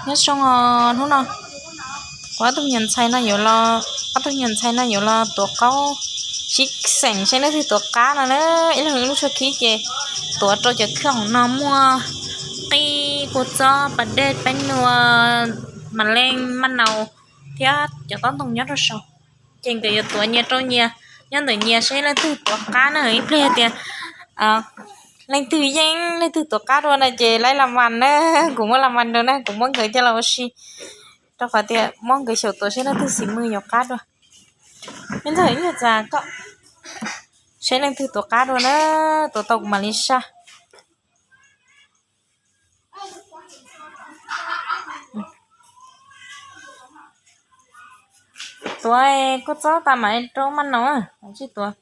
Nyob zoo os, hnub no kuv ob tug me nyuam ntxhais no yuav los, ob tug me nyuam ntxhais no yuav los tuav qaub sib xeem seb leej twg tuav qab no na. Ib leeg ib lub tsho khib ces tuav rau cov khw hoom no muaj qij, kua txob, pas dej, peeb nua, mas leej, maj nau thiab cov tob ntoo nyob rau saum. Ces nkawd yuav tuav nyias rau nyias, nyob ntawm nyias seb leej twg tuav qab na. Ib pliag tias leej twg yeej leej twg tuav qab dua no ces laib las mas na, kuv muab las mas rau na, kuv muab nkawd coj los ua si, rau qhov tias muab nkawd xyaum tuav seb leej twg xis mws yuav qab dua. Me ntxhais, ib nyuag txas koj, seb leej twg tuav qab dua na, tuav tau kuv mam li saj. Tuav kua txob tas mam rau maj nau, tsij tuav.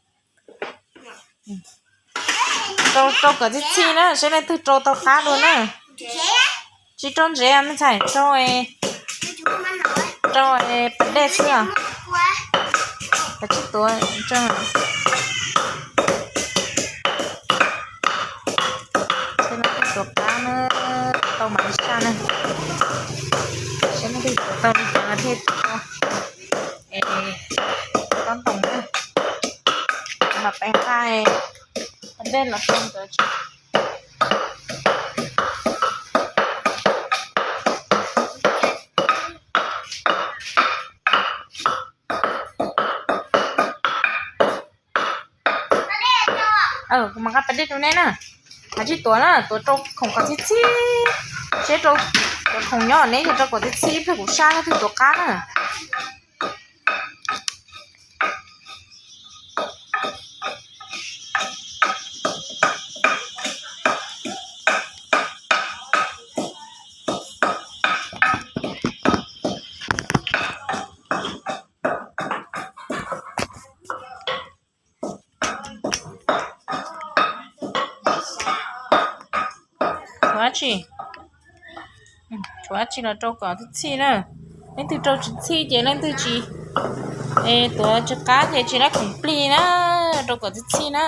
Rau, rau kom txhij txhij na, seb leej twg rau tau qab dua na. Tsis rau ntsev me ntxhais, rau, rau pas dej xwb os. Kav tsij tuav, seb leej twg tuav qab na, tau mam li saj na. Seb leej twg tuav tau li cas thiaj tuav tob ntoo na. Mam peb nqaij pas dej los rau ntawd. Kuv mam nqa pas dej rau neb na. Kav tsij tuav na, tuav rau khoom kom txhij txhij. Seb rau, tuav khoom nyob neb ces rau kom txhij txhij ib pliag kuv saj leej twg tuav qab na. Tshuav dab tsi? Tshuav dab tsi los rau kom txhij txhij na. Leej twg rau tsis txhij ces leej twg tsis, es tuav tsis qab ces tsis laib khoom plig na, rau kom txhij txhij na.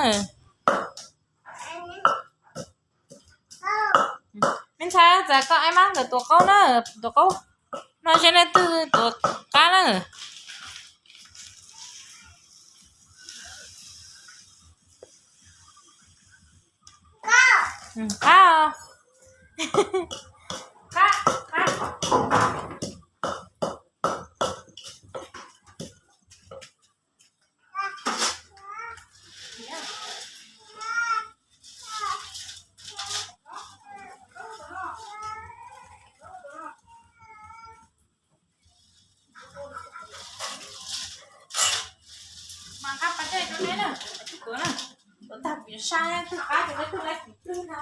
Me ntxhais, txawm koj ab mab nkawd tuav qaub na, tuav qaub no seb leej twg tuav qab na. Qab, qab. Mas nqa pas dej rau neb na, tuav tag kuv yuav saj, leej twg qab ces leej twg laib kuv plig no.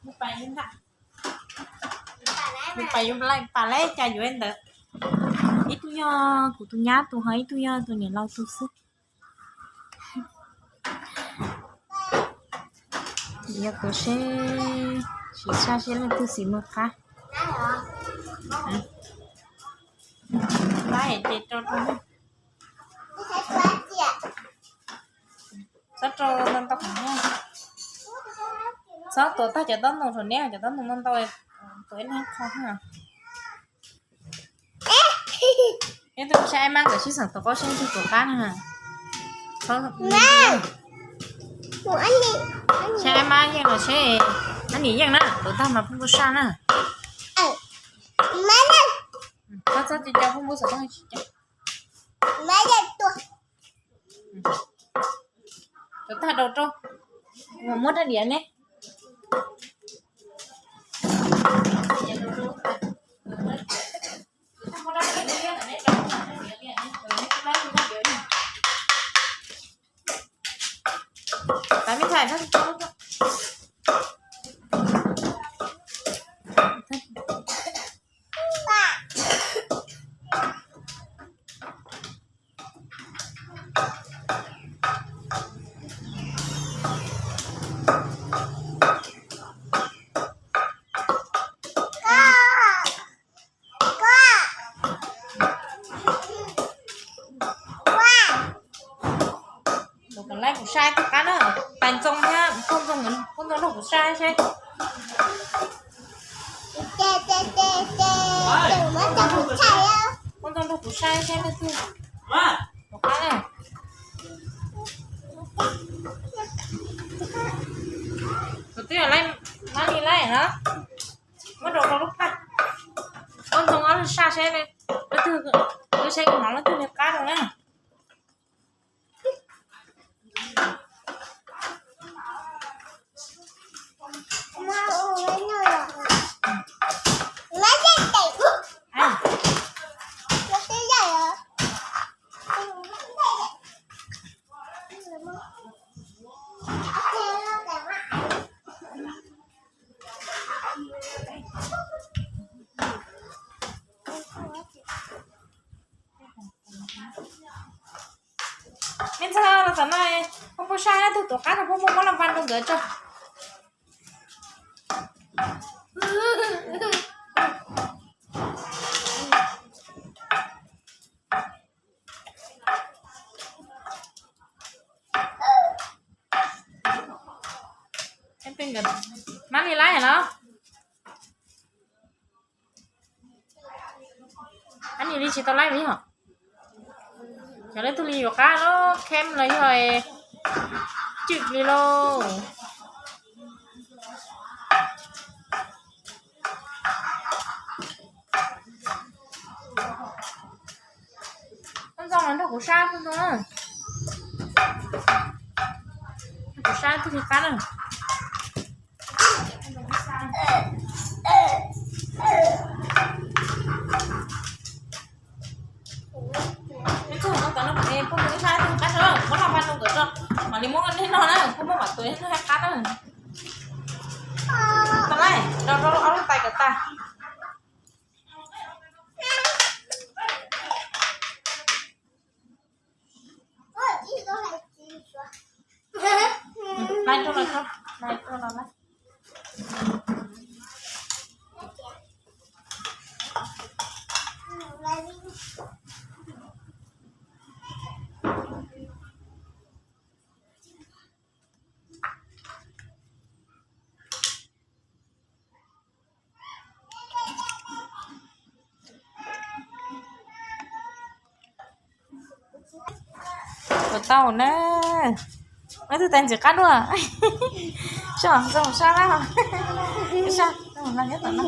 Mus pais yuav nram, mus pais yuav nram, pais lawm cas yuav ntawd. Ib tug yog kuv tus nyab tus, ho ib tug yog tus niam laus tus xwb. Yog kuv seb, sim saj seb leej twg xis mus qab. Tab ces rau rau, txhob rau ntau ntau qhov muag. Txhob tuav tag cov taub ntoo rau neb, cov taub ntoo ntau ntau, tuav ib leeg qho na. Neb tuaj saib Aib Mab nkawd sib xeem tuav qaub saib twg tuav qab na. Saib Aib Mab yeej los seb Aib Nim yeej na, tuav tag mas phooj phooj saj na. Txhob txhob co co phooj phooj xov tooj tsis co. Tuav tag rau rau, muab rab diav ne. Laib kuv saib tug qab na, tais ntxoo thiab phooj ntxoo, phooj ntxoo nrog kuv saib seb. Phooj ntxoo nrog kuv saib seb leej twg tuav qab na. Tus twb yog Mab Li laib no, muab rau rau lub phaj. Phooj ntxoo ob lub saj seb leej twg, wb saib hnov leej twg li qab rau na. Me ntxhais, los tom no, phooj phooj saib leej twg tuav qab rau phooj phooj muab laj vaj rau nkawd tso. Mab Li laib no. Ab, nim li tsis tau laib li os. Cov leej twg li yuav qab los khem los yog cwm li lauj. Phooj Ntxoo los nrog kuv saib, Phooj Ntxoo na. Kuv saib twg li qab na. Peb txog no tas no, peb phooj ywg saib twg qab tso, muab laj vaj rau nkawd tso, mam li muab nej noj na, kuv muab mam tuav nej noj qab na. Tau lawm, rau rau ob lub tais kom tag. Lais rau los, lais rau los lawm. Puas tau na? Leej twg tais ntxim qab dua? Soj, Ntxoo sab lawm. Soj, Ntxoo no nyob tom no.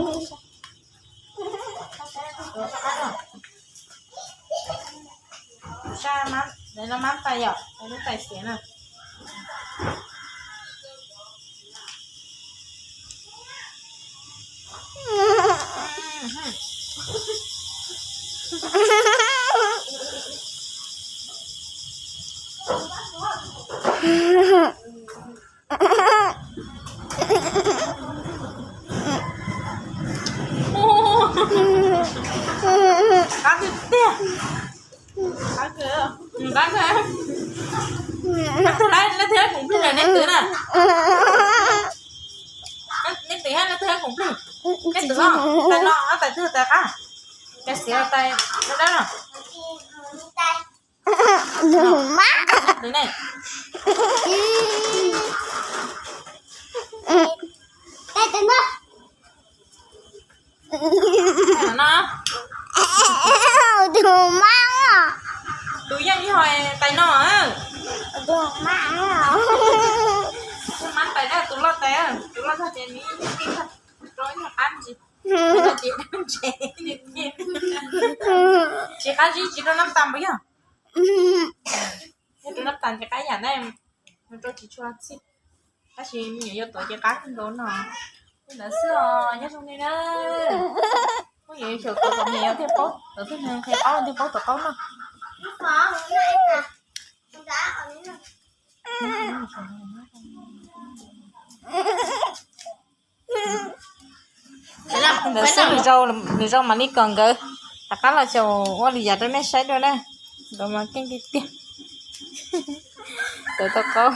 Sab mab, no mab tais yom, lub tais xiav na. Qab tiag tiag. Qab tiag. Leej twg laib, leej twg laib koom plig na, neb twv na. Neb twv, leej twg laib koom plig. Tais no, tais twg tais qab? Tais xiav los tais dawb dawb no? Tus mab. Tus ne? Tais no. Tus mab. Tus yeej ib ho tais no. Tus mab. Tus mab tais na, tus loj tais, tus loj tag ces nws yeej rau ib qab ntsis. Tsis qab zib tsis rau nab tas npaum yog. Yog rau nab tas ces qab yam na, nws rau tsis tshua txhij. Tab sis me nyuam yaus tuav ces qab kawg nkaus no. Li ntawd xwb os, nyob zoo nej na. Phooj ywg xyaum tuav kom me nyuam yaus thiaj paub, tuav thiaj nws qhia paub thiaj paub tuav qaub no. Ntawd xwb, nws zoo mam li kom nkawd rov qab los xyaum ua lwm yam rau nej saib dua na. Nkawd mas keej tiag tiag. Tuav tau qaub.